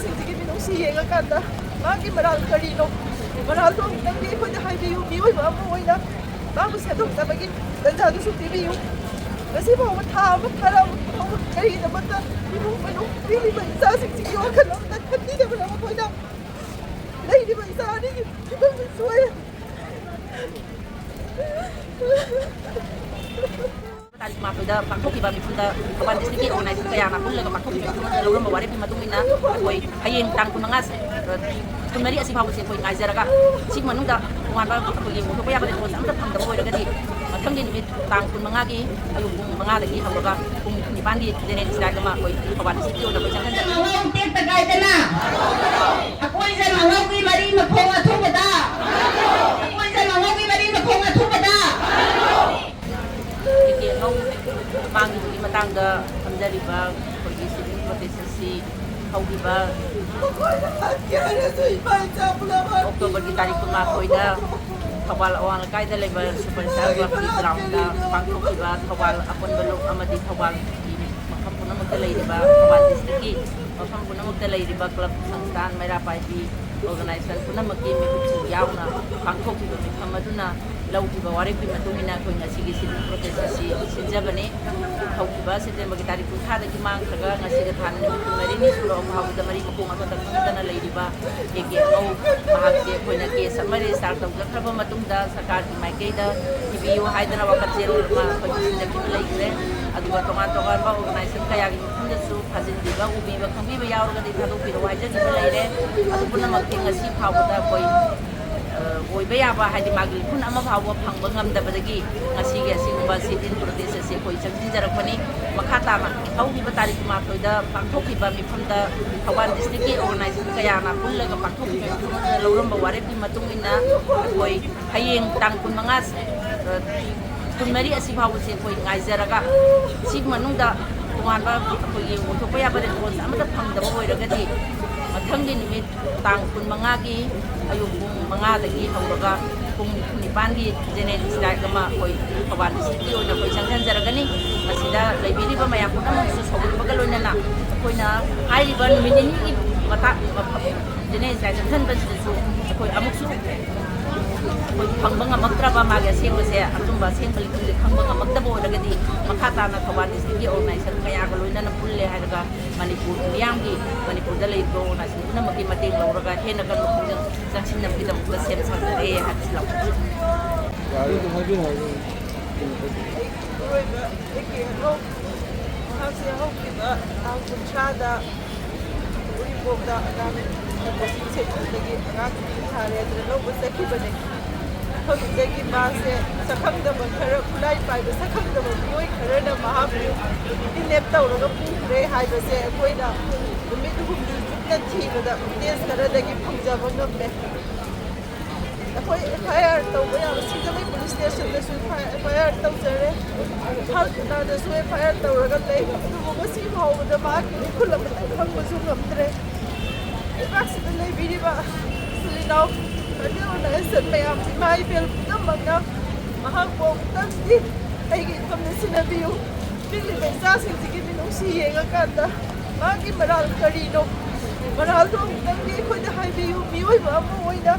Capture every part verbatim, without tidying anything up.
ꯁꯤꯡꯁꯤꯒꯤ ꯃꯤꯅꯨꯡꯁꯤ ꯌꯦꯡꯉꯀꯥꯟꯗ ꯃꯥꯒꯤ ꯃꯔꯥꯜ ꯀꯔꯤꯅꯣ? ꯃꯔꯥꯜꯗꯣ ꯑꯃꯨꯛꯇꯪꯗꯤ ꯑꯩꯈꯣꯏꯗ ꯍꯥꯏꯕꯤꯌꯨ꯫ ꯃꯤꯑꯣꯏꯕ ꯑꯃ ꯑꯣꯏꯅ ꯃꯥꯕꯨ ꯁꯦꯝꯗꯣꯛꯆꯕꯒꯤ ꯇꯟꯖꯥꯗꯨꯁꯨ ꯄꯤꯕꯤꯌꯨ꯫ ꯉꯁꯤ ꯐꯥꯎꯕ ꯊꯥ ꯑꯃ ꯐꯥꯔꯛꯑꯕ ꯐꯥꯎꯕ ꯀꯔꯤꯒꯤꯗꯃꯛꯇ ꯏꯃꯨꯡ ꯃꯅꯨꯡ ꯄꯤꯔꯤꯕ ꯏꯆꯥꯁꯤꯡꯁꯤꯒꯤ ꯋꯥꯈꯜ ꯑꯃꯠꯇ ꯈꯟꯕꯤꯗꯕꯅ ꯃꯈꯣꯏꯅ ꯂꯩꯔꯤꯕ ꯏꯆꯥ ꯑꯅꯤꯒꯤ ꯐꯤꯕꯝꯁꯤ ꯁꯣꯏ꯫ ꯇꯥꯔꯤꯛ ꯀꯨꯟꯃꯥꯄꯟꯗ ꯄꯥꯡꯊꯣꯛꯈꯤꯕ ꯃꯤꯐꯝꯗ ꯊꯧꯕꯥꯜ ꯗꯤꯁꯇ꯭ꯔꯤꯛꯀꯤ ꯑꯣꯔꯒꯅꯥꯏꯖꯦꯁꯟ ꯀꯌꯥꯅ ꯄꯨꯜꯂꯒ ꯄꯥꯡꯊꯣꯛꯈꯤꯕ ꯃꯤꯐꯝ ꯑꯗꯨꯗ ꯂꯧꯔꯝꯕ ꯋꯥꯔꯦꯞꯀꯤ ꯃꯇꯨꯡ ꯏꯟꯅ ꯑꯩꯈꯣꯏ ꯍꯌꯦꯡ ꯇꯥꯡ ꯀꯨꯟꯃꯉꯥ, ꯀꯨꯟꯃꯔꯤ ꯑꯁꯤ ꯐꯥꯎꯕꯁꯦ ꯑꯩꯈꯣꯏ ꯉꯥꯏꯖꯔꯒ, ꯁꯤꯒꯤ ꯃꯅꯨꯡꯗ ꯇꯣꯉꯥꯟꯕ ꯑꯩꯈꯣꯏꯒꯤ ꯑꯣꯟꯊꯣꯛꯄ ꯌꯥꯕ ꯔꯦꯁꯄꯣꯟꯁ ꯑꯃꯠꯇ ꯐꯪꯗꯕ ꯑꯣꯏꯔꯒꯗꯤ, ꯃꯊꯪꯒꯤ ꯅꯨꯃꯤꯠ ꯇꯥꯡ ꯀꯨꯟꯃꯉꯥꯒꯤ ꯑꯌꯨꯛ ꯄꯨꯡ ꯃꯉꯥꯗꯒꯤ ꯍꯧꯔꯒ ꯄꯨꯡ ꯅꯤꯄꯥꯟꯒꯤ ꯖꯦꯅꯦꯔꯦꯜ ꯁ꯭ꯇ꯭ꯔꯥꯏꯛ ꯑꯃ ꯑꯩꯈꯣꯏ ꯊꯧꯕꯥꯜ ꯗꯤꯁꯇ꯭ꯔꯤꯛꯀꯤ ꯑꯣꯏꯅ ꯑꯩꯈꯣꯏ ꯆꯪꯍꯟꯖꯔꯤ꯫ ꯑꯉꯧ ꯇꯦꯛꯇ ꯀꯥꯏꯗꯅ ꯑꯀꯣꯏꯖ ꯃꯉꯧꯒꯤ ꯃꯔꯤ ꯃꯈꯣꯡ ꯑꯊꯨꯕꯗ, ꯑꯀꯣꯏꯖ ꯃꯉꯧꯒꯤ ꯃꯔꯤ ꯃꯈꯣꯡ ꯑꯊꯨꯕꯗ꯫ ꯇꯤꯀꯦꯠ ꯂꯧ ꯃꯥꯡꯈꯤꯕꯒꯤ ꯃꯇꯥꯡꯗ ꯊꯝꯖꯔꯤꯕ ꯑꯩꯈꯣꯏꯒꯤ ꯁꯤꯚꯤꯜ ꯄ꯭ꯔꯣꯇꯦꯁ ꯑꯁꯤ ꯍꯧꯈꯤꯕ ꯑꯣꯛꯇꯣꯕꯔꯒꯤ ꯇꯥꯔꯤꯛ ꯀꯨꯟꯃꯥꯄꯟꯗ ꯊꯧꯕꯥꯜ ꯑꯋꯥꯡ ꯂꯩꯀꯥꯏꯗ ꯂꯩꯕ ꯁꯨꯄꯔ ꯁ꯭ꯇꯥꯔ ꯀ꯭ꯂꯕꯀꯤ ꯒ꯭ꯔꯥꯎꯟꯗ ꯄꯥꯡꯊꯣꯛꯈꯤꯕ ꯊꯧꯕꯥꯜ ꯑꯄꯨꯟꯕ ꯂꯨꯞ ꯑꯃꯗꯤ ꯊꯧꯕꯥꯜꯒꯤ ꯃꯐꯝ ꯄꯨꯝꯅꯃꯛꯇ ꯂꯩꯔꯤꯕ, ꯊꯧꯕꯥꯜ ꯗꯤꯁꯇ꯭ꯔꯤꯛꯀꯤ ꯃꯐꯝ ꯄꯨꯝꯅꯃꯛꯇ ꯂꯩꯔꯤꯕ ꯀ꯭ꯂꯕ, ꯁꯪꯁꯊꯥꯟ, ꯃꯩꯔꯥ ꯄꯥꯏꯕꯤ ꯑꯣꯔꯒꯅꯥꯏꯖꯦꯁꯟ ꯄꯨꯝꯅꯃꯛꯀꯤ ꯃꯤꯍꯨꯠꯁꯤꯡ ꯌꯥꯎꯅ ꯄꯥꯡꯊꯣꯛꯈꯤꯕ ꯃꯤꯐꯝ ꯑꯗꯨꯅ ꯂꯧꯈꯤꯕ ꯋꯥꯔꯦꯞꯀꯤ ꯃꯇꯨꯡ ꯏꯟꯅ ꯑꯩꯈꯣꯏ ꯉꯁꯤꯒꯤ ꯁꯤꯚꯤꯜ ꯄ꯭ꯔꯣꯇꯦꯁ ꯑꯁꯤ ꯁꯤꯟꯖꯕꯅꯤ꯫ ꯍꯧꯈꯤꯕ ꯁꯦꯞꯇꯦꯝꯕꯔꯒꯤ ꯇꯥꯔꯤꯛ ꯀꯨꯟꯊ꯭ꯔꯥꯗꯒꯤ ꯃꯥꯡꯈ꯭ꯔꯒ ꯉꯁꯤꯒ ꯊꯥꯅ ꯅꯨꯃꯤꯠ ꯀꯨꯟꯃꯔꯤꯅꯤ ꯁꯨꯔꯛꯑꯕ ꯐꯥꯎꯕꯗ ꯃꯔꯤ ꯃꯈꯣꯡ ꯑꯃꯠꯇ ꯈꯪꯗꯅ ꯂꯩꯔꯤꯕ ꯑꯦ ꯀꯦ ꯑꯉꯧ ꯃꯍꯥꯛꯁꯦ ꯑꯩꯈꯣꯏꯅ ꯀꯦꯁ ꯑꯃ ꯔꯦꯖꯤꯁꯇꯥꯔ ꯇꯧꯖꯈ꯭ꯔꯕ ꯃꯇꯨꯡꯗ ꯁꯔꯀꯥꯔꯒꯤ ꯃꯥꯏꯀꯩꯗ ꯊꯤꯕꯤꯌꯨ ꯍꯥꯏꯗꯅ ꯋꯥꯀꯠꯆꯦꯔꯣꯜ ꯑꯃ ꯑꯩꯈꯣꯏ ꯄꯤꯁꯤꯟꯖꯈꯤꯕ ꯂꯩꯈ꯭ꯔꯦ꯫ ꯑꯗꯨꯒ ꯇꯣꯉꯥꯟ ꯇꯣꯉꯥꯟꯕ ꯑꯣꯔꯒꯅꯥꯏꯖꯦꯁꯟ ꯀꯌꯥꯒꯤ ꯃꯐꯝꯗꯁꯨ ꯊꯥꯖꯤꯟꯕꯤꯕ, ꯎꯕꯤꯕ, ꯈꯪꯕꯤꯕ ꯌꯥꯎꯔꯒꯗꯤ ꯊꯥꯗꯣꯛꯄꯤꯔꯛꯎ ꯍꯥꯏꯖꯈꯤꯕ ꯂꯩꯔꯦ꯫ ꯑꯗꯨ ꯄꯨꯝꯅꯃꯛꯇꯤ ꯉꯁꯤ ꯐꯥꯎꯕꯗ ꯑꯩꯈꯣꯏ, ꯑ, ꯑꯣꯏꯕ ꯌꯥꯕ, ꯍꯥꯏꯗꯤ ꯃꯥꯒꯤ ꯂꯤꯈꯨꯟ ꯑꯃ ꯐꯥꯎꯕ ꯐꯪꯕ ꯉꯝꯗꯕꯗꯒꯤ ꯉꯁꯤꯒꯤ ꯑꯁꯤꯒꯨꯝꯕ sit-in protest ꯑꯁꯤ ꯑꯩꯈꯣꯏ ꯆꯪꯁꯤꯟꯖꯔꯛꯄꯅꯤ꯫ ꯃꯈꯥ ꯇꯥꯅ ꯍꯧꯈꯤꯕ ꯇꯥꯔꯤꯛ ꯀꯨꯟꯃꯥꯄꯟꯗ ꯄꯥꯡꯊꯣꯛꯈꯤꯕ ꯃꯤꯐꯝꯗ ꯊꯧꯕꯥꯜ ꯗꯤꯁꯇ꯭ꯔꯤꯛꯀꯤ ꯑꯣꯔꯒꯅꯥꯏꯖꯦꯁꯟ ꯀꯌꯥꯅ ꯄꯨꯜꯂꯒ ꯄꯥꯡꯊꯣꯛꯈꯤꯕ ꯃꯤꯐꯝ ꯑꯗꯨꯗ ꯂꯧꯔꯝꯕ ꯋꯥꯔꯦꯞꯀꯤ ꯃꯇꯨꯡ ꯏꯟꯅ ꯑꯩꯈꯣꯏ ꯍꯌꯦꯡ ꯇꯥꯡ ꯀꯨꯟꯃꯉꯥ, ꯑ, ꯀꯨꯟꯃꯔꯤ ꯑꯁꯤ ꯐꯥꯎꯕꯁꯦ ꯑꯩꯈꯣꯏ ꯉꯥꯏꯖꯔꯒ, ꯁꯤꯒꯤ ꯃꯅꯨꯡꯗ ꯇꯣꯉꯥꯟꯕ ꯑꯩꯈꯣꯏꯒꯤ ꯑꯣꯟꯊꯣꯛꯄ ꯌꯥꯕ ꯔꯦꯁꯄꯣꯟꯁ ꯑꯃꯠꯇ ꯐꯪꯗꯕ ꯑꯣꯏꯔꯒꯗꯤ, ꯃꯊꯪꯒꯤ ꯅꯨꯃꯤꯠ ꯇꯥꯡ ꯀꯨꯟꯃꯉꯥꯒꯤ ꯑꯌꯨꯛ ꯄꯨꯡ ꯃꯉꯥꯗꯒꯤ ꯍꯧꯔꯒ ꯄꯨꯡ ꯅꯤꯄꯥꯟꯒꯤ ꯖꯦꯅꯦꯔꯦꯜ ꯁ꯭ꯇ꯭ꯔꯥꯏꯛ ꯑꯃ ꯑꯩꯈꯣꯏ ꯊꯧꯕꯥꯜ ꯗꯤꯁꯇ꯭ꯔꯤꯛꯀꯤ ꯑꯣꯏꯅ ꯑꯩꯈꯣꯏ ꯆꯪꯁꯤꯟꯖꯔꯒꯅꯤ꯫ ꯃꯁꯤꯗ ꯂꯩꯕꯤꯔꯤꯕ ꯃꯌꯥꯝ ꯄꯨꯝꯅꯃꯛꯁꯨ ꯁꯧꯒꯠꯄꯒ ꯂꯣꯏꯅꯅ ꯑꯩꯈꯣꯏꯅ ꯍꯥꯏꯔꯤꯕ ꯅꯨꯃꯤꯠ ꯅꯤꯅꯤꯒꯤ ꯃꯇꯥ-, ꯃꯐꯝ ꯖꯦꯅꯦꯔꯦꯜ ꯆꯪꯁꯤꯟꯕꯁꯤꯗꯁꯨ ꯑꯩꯈꯣꯏ ꯑꯃꯨꯛꯁꯨ ꯑꯩꯈꯣꯏ ꯐꯪꯕ ꯉꯝꯃꯛꯇ꯭ꯔꯕ, ꯃꯥꯒꯤ ꯑꯁꯦꯡꯕꯁꯦ, ꯑꯆꯨꯝꯕ ꯑꯁꯦꯡꯕ ꯂꯤꯛꯁꯦ ꯈꯪꯕ ꯉꯝꯃꯛꯇꯕ ꯑꯣꯏꯔꯒꯗꯤ, ꯃꯈꯥ ꯇꯥꯅ ꯊꯧꯕꯥꯜ ꯗꯤꯁꯇ꯭ꯔꯤꯛꯀꯤ ꯑꯣꯔꯒꯅꯥꯏꯖꯦꯁꯟ ꯀꯌꯥꯒ ꯂꯣꯏꯅꯅ ꯄꯨꯜꯂꯦ ꯍꯥꯏꯔꯒ, ꯃꯅꯤꯄꯨꯔ ꯃꯤꯌꯥꯝꯒꯤ, ꯃꯅꯤꯄꯨꯔꯗ ꯂꯩꯔꯤꯕ ꯑꯣꯔꯒꯅꯥꯏꯖꯦꯁꯟ ꯄꯨꯝꯅꯃꯛꯀꯤ ꯃꯇꯦꯡ ꯂꯧꯔꯒ ꯍꯦꯟꯅ ꯀꯟꯕ ꯈꯣꯡꯖꯪ ꯆꯪꯁꯤꯟꯅꯕꯒꯤꯗꯃꯛꯇ ꯁꯦꯝ ꯁꯥꯖꯔꯦ ꯍꯥꯏꯕꯁꯤ ꯂꯧꯖꯒꯦ꯫ ꯌꯥꯔꯦ, ꯑꯗꯨꯝ ꯍꯥꯏꯕꯤꯌꯨ, ꯍꯥꯏꯕꯤꯌꯨ꯫ ꯑꯩꯒꯤ ꯑꯔꯣꯏꯕ ꯑꯦ ꯀꯦ ꯍꯔꯥꯎ ꯃꯍꯥꯛꯁꯦ ꯍꯧꯈꯤꯕ ꯇꯥꯡ ꯀꯨꯟꯊ꯭ꯔꯥꯗ ꯎꯔꯤꯄꯣꯛꯇ ꯑꯉꯥꯡ ꯀꯣꯆꯤꯡ ꯁꯦꯟꯇꯔꯗꯒꯤ ꯑꯉꯥꯡ ꯅꯨꯄꯤ ꯊꯥꯔꯦ ꯑꯗꯨꯅ ꯂꯧꯕ ꯆꯠꯈꯤꯕꯅꯦ꯫ ꯃꯐꯝꯗꯨꯗꯒꯤ ꯃꯥꯁꯦ ꯁꯛꯈꯪꯗꯕ ꯈꯔ, ꯈꯨꯠꯂꯥꯏ ꯄꯥꯏꯕ ꯁꯛꯈꯪꯗꯕ ꯃꯤꯑꯣꯏ ꯈꯔꯅ ꯃꯍꯥꯛꯄꯨ ꯀꯤꯗꯅꯦꯞ ꯇꯧꯔꯒ ꯄꯨꯈ꯭ꯔꯦ ꯍꯥꯏꯕꯁꯦ ꯑꯩꯈꯣꯏꯅ ꯅꯨꯃꯤꯠ ꯍꯨꯝꯅꯤ ꯆꯨꯞꯅ ꯊꯤꯕꯗ ꯐꯨꯇꯦꯖ ꯈꯔꯗꯒꯤ ꯐꯪꯖꯕ ꯉꯝꯃꯦ꯫ ꯑꯩꯈꯣꯏ ꯑꯦꯐ ꯑꯥꯏ ꯑꯥꯔ ꯇꯧꯕ ꯌꯥꯕ ꯁꯤꯡꯖꯃꯩ ꯄꯨꯂꯤꯁ ꯁ꯭ꯇꯦꯁꯟꯗꯁꯨ ꯑꯦꯐ ꯑꯥꯏ ꯑꯥꯔ ꯇꯧꯖꯔꯦ, ꯊꯥꯡ ꯇꯥꯗꯁꯨ ꯑꯦꯐ ꯑꯥꯏ ꯑꯥꯔ ꯇꯧꯔꯒ ꯂꯩ꯫ ꯑꯗꯨꯕꯨ ꯉꯁꯤ ꯐꯥꯎꯕꯗ ꯃꯍꯥꯛꯀꯤ ꯃꯤꯈꯨꯜ ꯑꯃꯠꯇ ꯈꯪꯕꯁꯨ ꯉꯝꯗ꯭ꯔꯦ꯫ ꯂꯩꯕꯥꯛꯁꯤꯗ ꯂꯩꯕꯤꯔꯤꯕ ꯏꯆꯤꯜ ꯏꯅꯥꯎ ꯐꯦꯗꯔꯦꯜ ꯑꯣꯔꯒꯅꯥꯏꯖꯦꯁꯟ ꯃꯌꯥꯝ, ꯏꯃꯥ ꯏꯕꯦꯜ ꯄꯨꯝꯅꯃꯛꯅ ꯃꯍꯥꯛꯄꯨ ꯑꯃꯨꯛꯇꯪꯗꯤ ꯑꯩꯒꯤ ꯏꯐꯝꯗ ꯁꯤꯟꯅꯕꯤꯌꯨ꯫ ꯄꯤꯛꯂꯤꯕ ꯏꯆꯥꯁꯤꯡꯁꯤꯒꯤ ꯃꯤꯅꯨꯡꯁꯤ ꯌꯦꯡꯉꯀꯥꯟꯗ ꯃꯥꯒꯤ ꯃꯔꯥꯜ ꯀꯔꯤꯅꯣ? ꯃꯔꯥꯜꯗꯣ ꯑꯃꯨꯛꯇꯪꯗꯤ ꯑꯩꯈꯣꯏꯗ ꯍꯥꯏꯕꯤꯌꯨ꯫ ꯃꯤꯑꯣꯏꯕ ꯑꯃ ꯑꯣꯏꯅ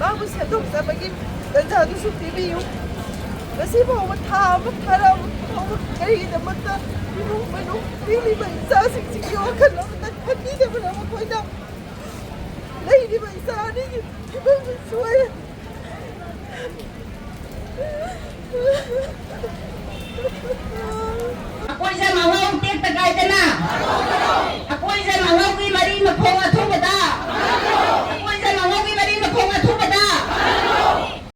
ꯃꯥꯕꯨ ꯁꯦꯝꯗꯣꯛꯆꯕꯒꯤ ꯇꯟꯖꯥꯗꯨꯁꯨ ꯄꯤꯕꯤꯌꯨ꯫ ꯉꯁꯤ ꯐꯥꯎꯕ ꯊꯥ ꯑꯃ ꯐꯥꯔꯛꯑꯕ ꯐꯥꯎꯕ ꯀꯔꯤꯒꯤꯗꯃꯛꯇ ꯏꯃꯨꯡ ꯃꯅꯨꯡ ꯄꯤꯛꯂꯤꯕ ꯏꯆꯥꯁꯤꯡꯁꯤꯒꯤ ꯋꯥꯈꯜ ꯑꯃꯇ ꯈꯟꯕꯤꯗꯕꯅꯣ? ꯃꯈꯣꯏꯅ ꯂꯩꯔꯤꯕ ꯏꯆꯥ ꯑꯅꯤꯒꯤ ꯐꯤꯕꯝꯁꯨ ꯁꯣꯏꯔꯦ꯫ ꯑꯩꯈꯣꯏꯁꯦ ꯃꯍꯥꯎ ꯇꯦꯛꯇ ꯀꯥꯏꯗꯅ